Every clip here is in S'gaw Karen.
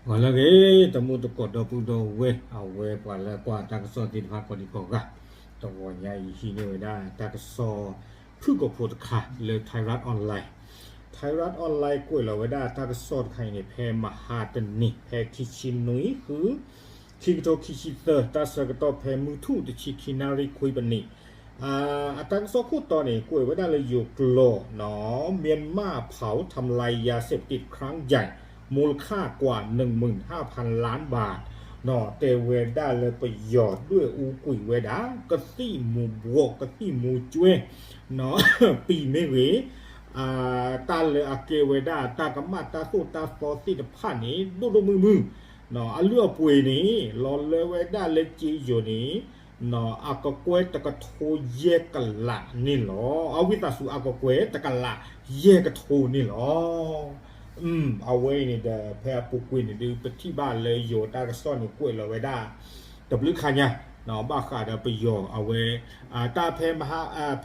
ဂီၤလၢအဂ့ၤ တံၤသကိးဒီပုၢ်ဒီဝဲၢ် အဝဲပှၤလၢကွၢ်တၢ်ကစီၣ်သ့ၣ်တဖၣ်ကိးဒံကိးဂၤ, တဂီၤညါအံၤဟံးန့ၢ်ဝဲဒၣ်တၢ်ကစီၣ်ဖုၣ်ကိာ်ဖိတခါလၢ Thairath Online, Thairath Online ကွဲးလီၤဝဲဒၣ်တၢ်ကစီၣ်တခါအံၤန့ၣ် ဖဲမဟါတနံၤ ဖဲခံဆံနွံ ဃု ခံကထိခံဆံသၢ တၢ်ဆၢကတီၢ်ဖဲမုၢ်ထူၣ်တဆံခံနၣ်ရံၣ်ခွံပနံး အတၢ်ကစီၣ်ခိၣ်တီန့ၣ် ကွဲးဝဲဒၣ်လၢယိၤကျိာ်နီၤ မြန်မာ့ เผาทำลายยาเสพติดครั้งใหญ่ มูลค่ากว่าหนึ่งหมื่นห้าพันล้านบาท နီၤ တဲဝဲဒၣ်လၢပယီၤဒွဲၣ်အူကွံာ်ဝဲဒၣ် ကသံၣ်မူၤဘှီး ကသံၣ်မူၤကၠွဲ နီၤ ပံၤမ့ၢ်ဂ့ၤ တၢ်လၢအကဲဝဲဒၣ် တၢ်ကမၣ်တၢ်သိၣ်တၢ်သီသ့ၣ်တဖၣ်န့ၣ် ဒိၣ်ဒိၣ်မုၢ်မုၢ် နီၤ အလုၢ်အပှ့ၤန့ၣ် လီၤလၢဝဲဒၣ်လၢက့ယိၤန့ၣ် နီၤ အကကွဲၢ်တကထိယဲၢ်ကလးန့ၣ်လီၤ. အဝံသးစူၤအကကွဲၢ်တကလးယဲၢ်ကထိန့ၣ်လီၤ. အဝဲအံၤန့ၣ်ဒီး ဖဲအပူၤကွံာ်န့ၣ်ဒုး ပထံၣ်ဘၣ်လၢယိၤတၢ်ကစီၣ်န့ၣ် ကွဲးလီၤဝဲဒၣ် တဘျုးခါညါ ဘၣ်ဃးဒီးပယီၤအဝဲ တၢ်ဖဲ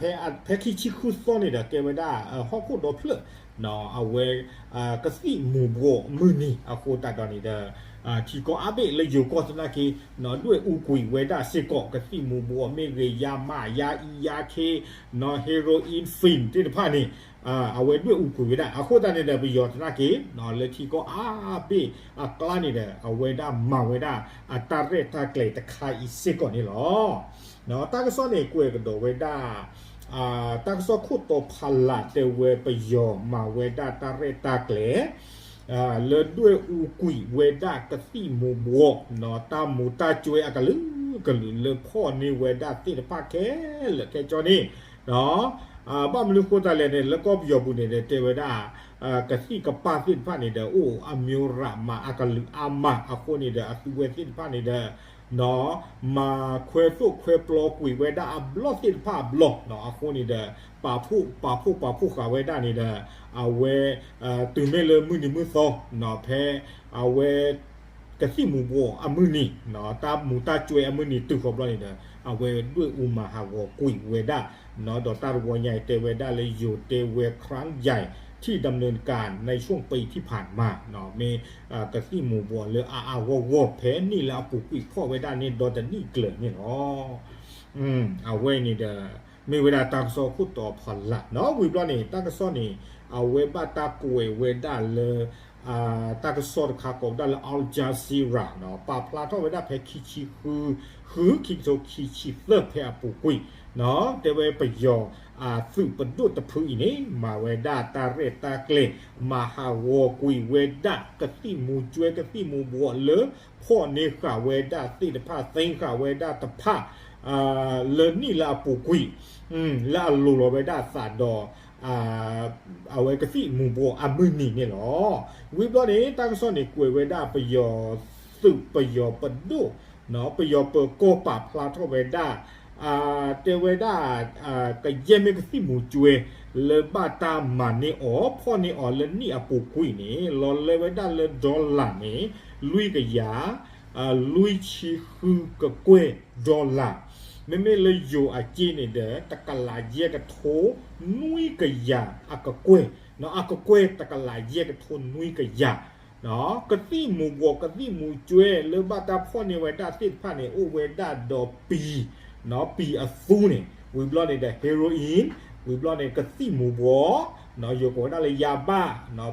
ဖဲခံဆံဃုသီန့ၣ်ဒီး ကဲဝဲဒၣ် ဟီၣ်ခိၣ်ဒီဖျၢၣ် အဝဲ ကသံၣ်မူၤဘှီးမုၢ်နံၤအဃိသတးဒီးန့ၣ်ဒီး ထံကီၢ်အါဘ့ၣ်လၢယိၤကီၢ်သနာ်က့ ဒွဲၣ်အူကွံာ်ဝဲဒၣ်စ့ၢ်ကီး ကသံၣ်မူၤဘှီးမ့ၢ်ဂ့ၤ ယၤမး ယၤအံၤ ယၤခ့ နီၤ ဟ့ရိအံ ဖံၣ် သ့ၣ်တဖၣ်န့ၣ် အဝဲဒွဲၣ်အူကွံာ်ဝဲဒၣ် အဃိသတးန့ၣ်ဒီး ပယီၤသနာ်က့ လၢထံကီၢ်အါဘ့ၣ်အကျါန့ၣ်ဒီး အဝဲဒၣ်မၤဝဲဒၣ် အတၢ်ရဲၣ်တၢ်ကျဲၤတခါအံၤစ့ၢ်ကီးန့ၣ်လီၤ. တၢ်ကစီၣ်န့ၣ် ကွဲးကဒီးဝဲဒၣ် တၢ်ကစီၣ်ခိၣ်တီဖးလးတဲဝဲပယီၤမၤဝဲဒၣ်တၢ်ရဲၣ်တၢ်ကျဲၤ လၢဒွဲၣ်အူကွံာ်ဝဲဒၣ်ကသံၣ်မူၤဘှီး နီၤတၢ်မူၤတၢ်ကၠွဲအကလုာ်ကလုာ်လၢဖီၣ်န့ၢ်ဝဲဒၣ်သ့ၣ်တဖၣ်ခဲလၢာ်ခဲဆ့န့ၣ် ဘၣ်မနုၤဃိသတးလဲၣ်န့ၣ် လၢကီၢ်ပယီၤပူၤန့ၣ်ဒီး တဲဝဲဒၣ် ကသံၣ်ကပၢ်သ့ၣ်တဖၣ်န့ၣ်ဒီး အိၣ်အမျိၤရးမးအကလုာ်အါမးအဃိန့ၣ်ဒီး အသုဝဲသ့ၣ်တဖၣ်န့ၣ်ဒီး နီၤ မၤခွဲသိၣ်ခွဲပျီကွံာ်ဝဲဒၣ်အဘျီၣ်သ့ၣ်တဖၣ်အဘျီ နီၤ အဃိန့ၣ်ဒီး ပာ်ဖှိၣ် ပာ်ဖှိၣ်ပာ်ဖှိၣ်ဃာ်ဝဲဒၣ်န့ၣ်ဒီး အဝဲ တုၤမ့ၢ်လၢမုၢ်နံၤမုၢ်သီ နီၤ ဖဲ အဝဲ ကသံၣ်မူၤဘှီးအမုၢ်နံၤ နီၤ တၢ်မူၤတၢ်ကၠွဲအမုၢ်နံၤတုၤဃီၤဘျီန့ၣ်ဒီး အဝဲဒွဲၣ်အူမၤဟးဂီၤကွံာ်ဝဲဒၣ် နီၤ ဒီးတၢ်တဝီညါအံၤတဲဝဲဒၣ်လၢယိၤတဲဝဲ ครั้งใหญ่ที่ดำเนินการในช่วงปีที่ผ่านมา နီၤ မ့ၢ် ကသံၣ်မူၤဘှီးလၢအါအါဂီၢ်ဂီၢ် ဖဲနံၣ်လၢအပူၤကွံာ်ဖီၣ်ဝဲဒၣ်န့ၣ် ဒီတနံၣ်ကျၢၤန့ၣ်လီၤ. အဝဲန့ၣ်ဒီး မ့ၢ်ဝဲဒၣ်တၢ်ကစီၣ်ခိၣ်တီဖးလး နီၤ ဝံၤဘျီန့ၣ် တၢ်ကစီၣ်န့ၣ် အဝဲဘၣ်တၢ်ကွဲးဝဲဒၣ်လၢ တၢ်ကစီၣ်တခါကိးဝဲဒၣ်လၢ Al Jazeera နီၤ ပာ်ဖျါထီၣ်ဝဲဒၣ်ဖဲခံဆံဃု ဃုခံကထိခံဆံသၢ ဖဲအပူၤကွံာ် နီၤ တဲဝဲပယီၤ သုးပဒိၣ်တဖုအံၤန့ၣ် မၤဝဲဒၣ်တၢ်ရဲၣ်တၢ်ကျဲၤ မၤဟးဂီၤကွံာ်ဝဲဒၣ် ကသံၣ်မူၤကၠွဲ ကသံၣ်မူၤဘှီးလၢ ဖီၣ်န့ၢ်ဃာ်ဝဲဒၣ်သ့ၣ်တဖၣ် သ့ဃာ်ဝဲဒၣ်တဖၣ် လၢနံၣ်လၢအပူၤကွံာ် လၢအလိၤလီၤဝဲဒၣ်အသးဒီး အဝဲကသံၣ်မူၤဘှီးအမုၢ်နံၤန့ၣ်လီၤ. ဝံၤဘျီန့ၣ် တၢ်ကစီၣ်န့ၣ် ကွဲးဝဲဒၣ်ပယီၤသုး ပယီၤပဒိၣ် ပယီၤပၢၤကီၢ်ပာ်ဖျါထီၣ်ဝဲဒၣ် တဲဝဲဒၣ် ကယဲၢ်မ့ၢ်ကသံၣ်မူၤကၠွဲ လၢဘၣ်တၢ်မၤန့ၢ်အီၤ ဖီၣ်န့ၢ်အီၤလၢနံၣ်အပူၤကွံာ်န့ၣ် လီၤလၢဝဲဒၣ်လၢ dollar န့ၣ် လွံၢ်ကယၤ လွံၢ်ဆံဃုကကွဲၢ် dollar မ့မ့ၢ်လၢယိၤအစ့န့ၣ်ဒီး တကလးယဲၢ်ကထိနွံကယၤအကကွဲၢ် အကကွဲၢ်တကလးယဲၢ်ကထိနွံကယၤ ကသံၣ်မူၤဘှီး ကသံၣ်မူၤကၠွဲ လၢဘၣ်တၢ်ဖီၣ်န့ၢ်ဝဲဒၣ်သ့ၣ်တဖၣ်န့ၣ် အိၣ်ဝဲဒၣ်ဒီးပံၤ ပံၤအသူန့ၣ် ဝံၤဘျီန့ၣ်ဒီး heroin ဝံၤဘျီန့ၣ် ကသံၣ်မူၤဘှီး ယိၤကိးဝဲဒၣ်လၢ ယါဘၣ်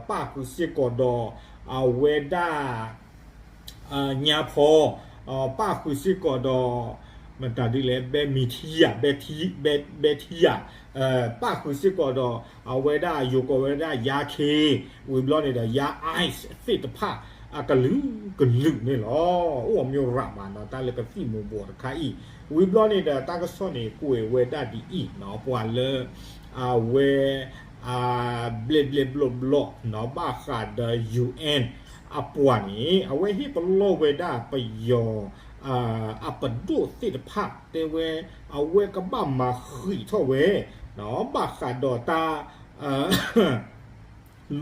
ပၣ်ဃုာ်စ့ၢ်ကီးဒီး အဝဲဒၣ် ညါဖီ ပၣ်ဃုာ်စ့ၢ်ကီးဒီး မတၤဒ်လဲၣ် ဘဲမံၤထံယၤ ဘဲထံယၤ ပၣ်ဃုာ်စ့ၢ်ကီးဒီး အဝဲဒၣ်ယိၤကိးဝဲဒၣ် ယါခ့ ဝံၤဘျီန့ၣ်ဒီး ယါ ice သ့ၣ်တဖၣ် အကလုာ်ကလုာ်န့ၣ်လီၤ. အိၣ်အမျိၤရးမးနီၤ တၢ်လၢကသံၣ်မူၤဘှီးတခါအံၤ ဝံၤဘျီန့ၣ်ဒီး တၢ်ကစီၣ်န့ၣ် ကွဲးဝဲဒၣ်ဒ်အံၤနီၤ ပှၤလၢ အဝဲ ဘျဲၣ်ဘျဲၣ်ဘျီၣ်ဘျီၣ်နီၤ ဘၣ်ဃးဒီး UN အပှၤန့ၣ် အဝဲဟ့ၣ်ပလီၢ်ဝဲဒၣ်ပယီၤ အပဒိၣ်သ့ၣ်တဖၣ် တဲဝဲ အဝဲကဘၣ်မၤဃံးထီၣ်ဝဲ ဘၣ်ဃးဒီးတၢ်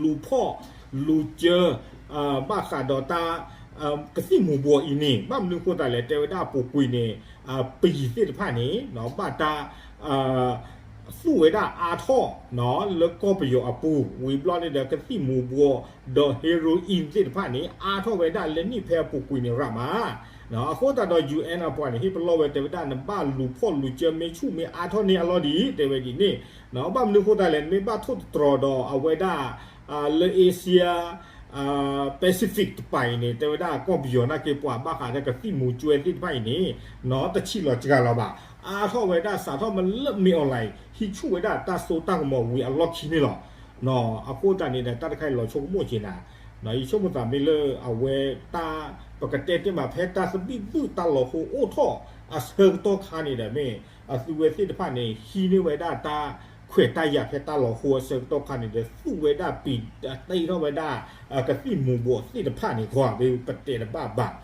လူၤဖီၣ် လူၤစၢ ဘၣ်ဃးဒီးတၢ် ကသံၣ်မူၤဘှီးအံၤန့ၣ် ဘၣ်မနုၤဃိသတးလဲၣ် တဲဝဲဒၣ်အပူၤကွံာ်န့ၣ် ပံၤသ့ၣ်တဖၣ်န့ၣ် ဘၣ်တၢ် သူၣ်ဝဲဒၣ်အါထီၣ် လၢကီၢ်ပယီၤအပူၤ ဝံၤဘျီန့ၣ်ဒီး ကသံၣ်မူၤဘှီး ဒီး heroin သ့ၣ်တဖၣ်န့ၣ် အါထီၣ်ဝဲဒၣ်လၢနံၣ်ဖဲအပူၤကွံာ်န့ၣ်ရၣ်မး. အဃိသတးဒီး ယူဢၣ်အပှၤန့ၣ် ဟ့ၣ်ပလီၢ်ဝဲတဲဝဲဒၣ် နဘၣ်လူၤဖီၣ်လူၤစၢၤ မ့ၢ်ဆူၣ်မ့ၢ်အါထီၣ်န့ၢ်အလီၢ်ဒံး တဲဝဲဒ်န့ၣ်. ဘၣ်မနုၤအဃိသတးလဲၣ် နမ့ၢ်ဘၣ်ထိၣ်သတြီၤဒီးအဝဲဒၣ် လၢ Asia Pacific တပၤအံၤန့ၣ် တဲဝဲဒၣ်ကီၢ်ပယီၤနာ်က့ ပှၤဘၣ်ဃးဒီးကသံၣ်မူၤကၠွဲသ့ၣ်တဖၣ်အံၤန့ၣ် တဆံးလီၤစှၤလီၤဘၣ်. အါထီၣ်ဝဲဒၣ်စးထီၣ်မးလၢ မ့ၢ်အီၣ်လဲၣ် ဟံးဆူၣ်ဝဲဒၣ်တၢ်စိတၢ်ကမီၤဝံၤအလီၢ်ခံန့ၣ်လီၤ. အဃိသတးန့ၣ်ဒီး တၢ်တခါအံၤလီၤဆိကမိၣ်က့ၤနၤ, ယဆိကမိၣ်သးမ့ၢ်လၢအဝဲတၢ် ပကတဲတ့ၢ်မးဖဲတၢ်သဘံၣ်ဘုၣ်တၢ်လီၤဟိအိၣ်ထီၣ်အဆၢကတီၢ်ခါန့ၣ်ဒီး မ့ၢ်အသုဝဲသ့ၣ်တဖၣ်န့ၣ် ဟံးန့ၢ်ဝဲဒၣ်တၢ်ခွဲးတၢ်ယာ်ဖဲတၢ်လီၤဟိအဆၢကတီၢ်ခါန့ၣ်ဒီး သူၣ်ဝဲဒၣ်ပံးတ့ထီၣ်ဝဲဒၣ် ကသံၣ်မူၤဘှီးသ့ၣ်တဖၣ်န့ၣ် ကွၢ်ဒ်ပတဲတဘၣ်ဘၣ်.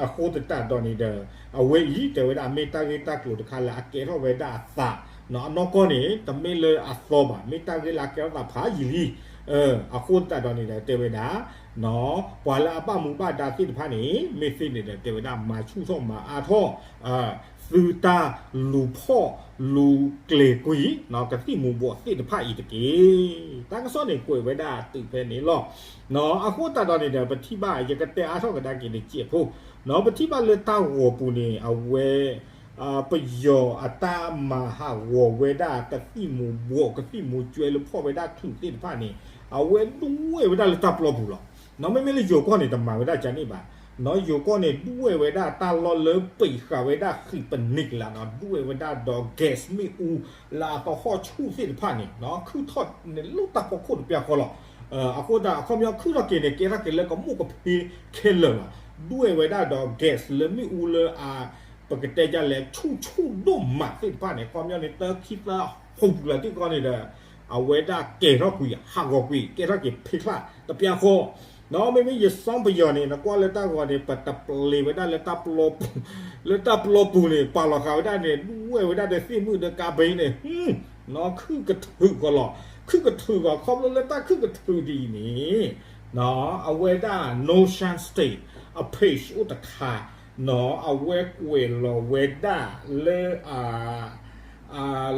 အဃိသတးဒီးန့ၣ်ဒီး အဝဲအံၤတဲဝဲဒၣ်မ့ၢ်တၢ်ဂ့ၢ်တၢ်ကျိၤတခါလၢအကဲထီၣ်ဝဲဒၣ်အသး အနီၢ်ကီၢ်န့ၣ် တမ့ၢ်လၢအသီဘၣ် မ့ၢ်တၢ်ဂ့ၢ်လၢအကဲထီၣ်သးဖးယံာ်လံ. အဃိသတးဒီးန့ၣ်ဒီးတဲဝဲဒၣ် ပှၤလၢအဘၣ်မူဘၣ်ဒါသ့ၣ်တဖၣ်န့ၣ် မ့ၢ်သ့န့ၣ်ဒီး တဲဝဲဒၣ် မၤဆူၣ်ထီၣ်မၤအါထီၣ် သုတၢ်လူၤဖီၣ်လူၤကျဲၤကွံာ် ကသံၣ်မူၤဘှီးသ့ၣ်တဖၣ်အံၤတက့ၢ်. တၢ်ကစီၣ်န့ၣ်ကွဲးဝဲဒၣ်တုၤဖဲန့ၣ်လီၤ. အဃိသတးဒီးန့ၣ်ဒီး ပထံၣ်ဘၣ် ယကတဲအါထီၣ်ကဒါက့ၤတစဲးဖိ, ပထံၣ်ဘၣ်လၢတၢ်ဂီၤပူၤန့ၣ် အဝဲ ပယီၤအတၢ်မၤဟးဂီၤဝဲဒၣ်ကသံၣ်မူၤဘှီး ကသံၣ်မူၤကၠွဲလၢဖီၣ်ဝဲဒၣ်ချုးသ့ၣ်တဖၣ်န့ၣ် အဝဲဒွဲၣ်ဝဲဒၣ်လၢတၢ်ပျီပူၤလီၤ. မ့မ့ၢ်လၢယိၤကီၢ်န့ၣ် တမၤဝဲဒၣ်ကန့ၣ်ဘၣ်. ယိၤကီၢ်န့ၣ် ဒွဲၣ်ဝဲဒၣ်တၢ်လီၢ်လၢပံာ်ဃာ်ဝဲဒၣ်ဃံးပနံးကလးနီၤ ဒွဲၣ်ဝဲဒၣ်ဒီး gas မ့ၣ်အူ လၢအသဟီၣ်ဆူၣ်သ့ၣ်တဖၣ်န့ၣ် ခုၣ်ထီၣ်န့ၣ်လၢတၢ်ဖီခိၣ်တပျၢ်ဃီလီၤ. အဃိသတး အခီပညီခုၣ်ထီၣ်က့ၤန့ၣ် ကဲထီၣ်က့ၤလၢကမိၣ်ကဖ့ခဲလၢာ်လီၤ. ဒွဲၣ်ဝဲဒၣ်ဒီး gas လၢမ့ၣ်အူလၢအ ပကတဲဒ်လဲၣ် ဆူၣ်ဆူၣ်ဒိၣ်မးသ့ၣ်တဖၣ်န့ၣ် အခီပညီန့ၣ် တၢခံသၢ ဟူးပူၤလၢတံၢ်ကီန့ၣ်ဒီး အဝဲဒၣ်ကဲထီၣ်ကွံာ် ဟးဂီၤကွံာ် ကဲထီၣ်က့ၤဖ့ချၣ်တပျၢ်ဃီ. မ့မ့ၢ်ယစီပယီၤန့ၣ် နကွၢ်လၢတၢ်ဂီၤန့ၣ် ပတပျ့ၤဝဲဒၣ်လၢတၢ်ပျီပူၤ, လၢတၢ်ပျီပူၤန့ၣ် ပာ်လီၤဃာ်ဝဲဒၣ်န့ၣ် ဒွဲၣ်ဝဲဒၣ်ဒီးသ့ၣ်မုၣ်ဒီးကါဘ့န့ၣ် ခုၣ်ကထုးဃီလီၤ. ခုၣ်ကထုးဃီ ခီဖျိလၢတၢ်ခုၣ်ကထုးဒ်အံၤန့ၣ် အဝဲဒၣ် Nongsan State အ page အိၣ်တခါ အဝဲကွဲးလီၤဝဲဒၣ်လၢ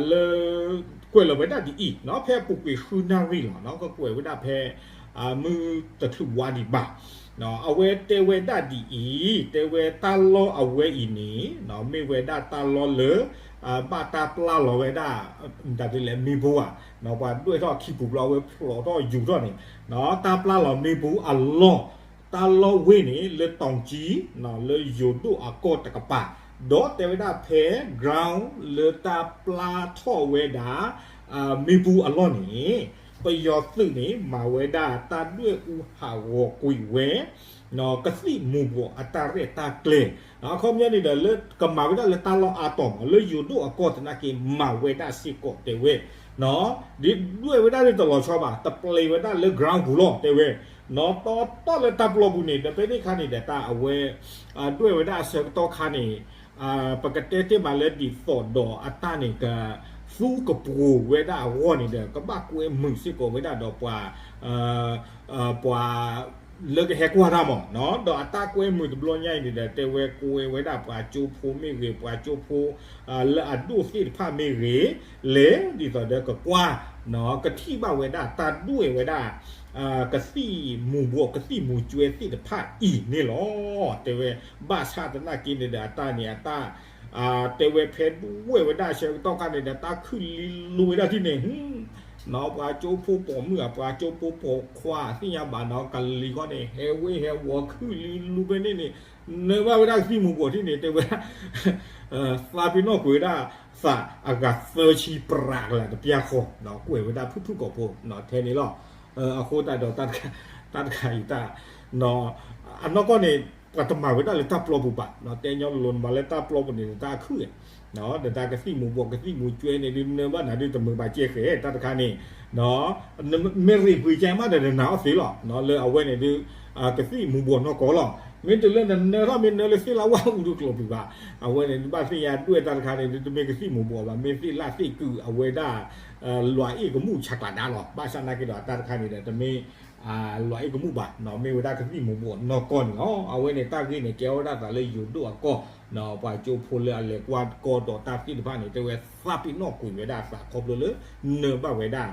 လၢ ကွဲးလီၤဝဲဒၣ်ဒ်အံၤ ဖဲအပူၤကွံာ်ဃုနၣ်ရံၣ်လီၤ ကကွဲးဝဲဒၣ်ဖဲ မုၢ်တချုးဝါဒံးဘၣ်. အဝဲတဲဝဲဒၣ်ဒ်အံၤ တဲဝဲတၢ်လီၢ်အဝဲအံၤန့ၣ် မ့ၢ်ဝဲဒၣ်တၢ်လီၢ်လၢ ဘၣ်တၢ်ပျၢ်လီၤဝဲဒၣ် မတၤဒ်လဲၣ် မ့ၣ်ဘူဧါ, ပှၤဒွဲၣ်ထီၣ်ခံပူၤဘျီ အဝဲဖျိးထီၣ်ယူၤထီၣ်န့ၣ် တၢ်ပျၢ်လီၤမ့ၣ်ဘူအလီၢ် တၢ်လီၢ်ဝ့ၢ်န့ၣ် လၢတီၤကၠံ လၢယိၤဒိၣ်အကီၢ်တကပၤ, ဒီးတဲဝဲဒၣ်ဖဲ ground လၢတၢ်ပျၢ်ထီၣ်ဝဲဒၣ် မ့ၣ်ဘူအလီၢ်န့ၣ် ပယီၤသုးန့ၣ် မၤဝဲဒၣ်တၢ်ဒွဲၣ်အူဟးဂီၤကွံာ်ဝဲ ကသံၣ်မူၤဘှီးအတၢ်ရဲၣ်တၢ်ကျဲၤ အခီပညီန့ၣ်ဒီး လၢကမၤဝဲဒၣ်လၢတၢ်လီၢ်အါတီၤမး လၢယိၤဒိၣ်အကီၢ်သနာ်က့ မၤဝဲဒၣ်စ့ၢ်ကီးတဲဝဲ ဒ်ဒွဲၣ်ဝဲဒၣ်ဒ်တလီၤဆီဘၣ် တပျ့ၤဝဲဒၣ်လၢ ground ပူၤလီၤ တဲဝဲ နီၢ်တီတီလၢတၢ်ပျီပူၤန့ၣ် ဒီးဖဲန့ၣ်ခါန့ၣ်ဒီးတၢ်အဝဲ ဒွဲၣ်ဝဲဒၣ်အဆၢကတီၢ်ခါန့ၣ် ပကတဲတ့ၢ်မးလၢဒ်သိးဒီးအတၢ်န့ၣ်က သူကပှိၤဝဲဒၣ်အဂီၢ်န့ၣ်ဒီး ကဘၣ်ကွဲမုာ်စ့ၢ်ကီးဝဲဒၣ်ဒီးပှၤ ပှၤ လၢကဟဲကွၢ်တၢ်မး ဒီးအတၢ်ကွဲမုာ်တဘျီညါအံၤန့ၣ်ဒီး တဲဝဲကွဲဝဲဒၣ်ပှၤကၠိဖိမ့ၢ်ဂ့ၤ ပှၤကၠိဖိ လၢအဒိၣ်သ့ၣ်တဖၣ်မ့ၢ်ဂ့ၤ လဲၤဒ်သိးဒီးကကွၢ် ကထံၣ်ဘၣ်ဝဲဒၣ်တၢ်ဒွဲၣ်ဝဲဒၣ် ကသံၣ်မူၤဘှီး ကသံၣ်မူၤကၠွဲသ့ၣ်တဖၣ်အံၤန့ၣ်လီၤ. တဲဝဲ ဘၣ်ဆၣ်သနာ်က့န့ၣ်ဒီး အတၢ်န့ၣ်အတၢ် တဲဝဲဖဲဒွဲၣ်ဝဲဒၣ်အဆၢကတီၢ်ခါန့ၣ်ဒီး တၢ်ခုၣ်လံလူဝဲဒၣ်ထံၣ်န့ၣ် နီၢ်ပှၤကၠိဖိပိာ်မုၣ်ဧါ ပှၤကၠိဖိပိာ်ခွါသ့ၣ်ညါဘၣ်နီၢ် ကလံၤခီန့ၣ် ဟဲဝ့ၢ်ဟဲဝီၤခုၣ်လံလူဖဲန့ၣ်န့ၣ် နၢဘၣ်ဝဲဒၣ်ကသံၣ်မူၤဘှီးထံၣ်န့ၣ် တဲဝဲ သးပ့ၤနီၣ်ကွံာ်ဝဲဒၣ် သးအဂၤသၢဆံပြးကလးတပျၢ်ဃီ ကွဲးဝဲဒၣ်ဖုၣ်ဖုၣ်ကိာ်ဖိ ထဲန့ၣ်လီၤ. အဃိသတးဒီး တၢ်တခါအံၤတၢ် အနီၢ်ကီၢ်န့ၣ် ပှၤတမၤဝဲဒၣ်လၢတၢ်ပျီပူၤဘၣ် တဲညီလိၤလိၤ နမၤလၢတၢ်ပျီပူၤန့ၣ် တၢ်ခုၣ် ဒီးတၢ်ကသံၣ်မူၤဘှီး ကသံၣ်မူၤကၠွဲန့ၣ် ဒုးနၢဘၣ်နၤဒုးတမုာ်ဘၣ်ကဲဃဲ တၢ်တခါန့ၣ် မ့ၢ်ရ့ၣ်ပှ့ၤကဲမးဒီးနနၤအီၣ်သ့လီၤ လၢအဝဲန့ၣ်ဒုး ကသံၣ်မူၤဘှီးနီၢ်ကီၢ်လီၤ. မ့ၢ်တုၤလၢနနၢထီၣ် မ့ၢ်နၢလၢသ့ၣ်လၢဝၣ်အူဒုးကျိၤပူၤဘၣ် အဝဲန့ၣ်ဒုးဘၣ်သ့ၣ်ညါဒွဲၣ်တၢ်တခါန့ၣ် ဒုးတမ့ၢ်ကသံၣ်မူၤဘှီးဘၣ် မ့ၢ်သ့ၣ်လၣ်သ့ၣ်ကုၢ်အဝဲဒၣ် လွၤအ့ၣ်ကမူၣ်ဆးကျးဒါလီၤ. ဘၣ်ဆၣ်နာ်က့ဒီးတၢ်တခါန့ၣ်ဒီး တမ့ၢ် လွးအ့ၣ်ကမူၣ်ဘၣ်, မ့ၢ်ဝဲဒၣ်ကသံၣ်မူၤဘှီးနီၢ်ကီၢ်န့ၣ်လီၤ. အဝဲန့ၣ်တၢ်ဂ့ၢ်န့ၣ် ကဲထီၣ်ဝဲဒၣ်သးလၢယိၤဒိၣ်အကီၢ်, ပှၤကၠိဖိလၢအလဲၤကွၢ်ကီဒီးတၢ်သ့ၣ်တဖၣ်န့ၣ် တဲဝဲသးပ့ၤနီၣ်ကွံာ်ဝဲဒၣ်အသးခီဖျိလၢ နၢၤဘၣ်ဝဲဒၣ်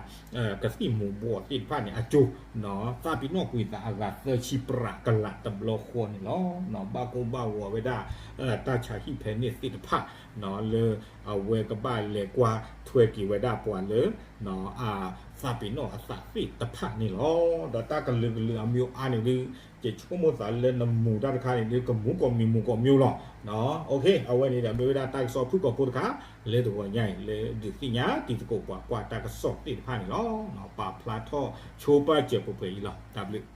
ကသံၣ်မူၤဘှီးသ့ၣ်တဖၣ်န့ၣ်အကၠိ, သးပ့ၤနီၣ်ကွံာ်သးအဂၤသၢဆံပြးကလးတဘျီဃီန့ၣ်လီၤ. ဘၣ်ကိၢ်ဘၣ်ဂီၤဝဲဒၣ် တၢ်ဆါဟံၣ်ဖဲန့ၣ်သ့ၣ်တဖၣ် လၢအဝဲကဘၣ်လဲၤကွၢ်ထွဲက့ၤဝဲဒၣ်ပှၤလၢ အသးပ့ၤနီၣ်အသးသ့ၣ်တဖၣ်န့ၣ်လီၤ. ဒီးတၢ်ကလုာ်ကလုာ်အမံၤအါန့ၣ်ဒုး ယဆိကမိၣ်သးလၢနမူၤတၢ်တခါန့ၣ်ဒုး ကမူၤကိးမံၤမူၤကိးမံၤလီၤ. အဝဲန့ၣ်ဒီးမ့ၢ်ဝဲဒၣ်တၢ်ကစီၣ်ဖုၣ်ကိာ်ဖိတခါ လၢတဂီၤညါအံၤ လၢဒုးသ့ၣ်ညါတံၤသကိးပှၤကွၢ်တၢ်ကစီၣ်သ့ၣ်တဖၣ်န့ၣ်လီၤ. ပာ်ဖျါထီၣ်ဆိပာ်စၢၤပှဲၤပှဲၤအံၤလီၤ. တၢ်ဘျုး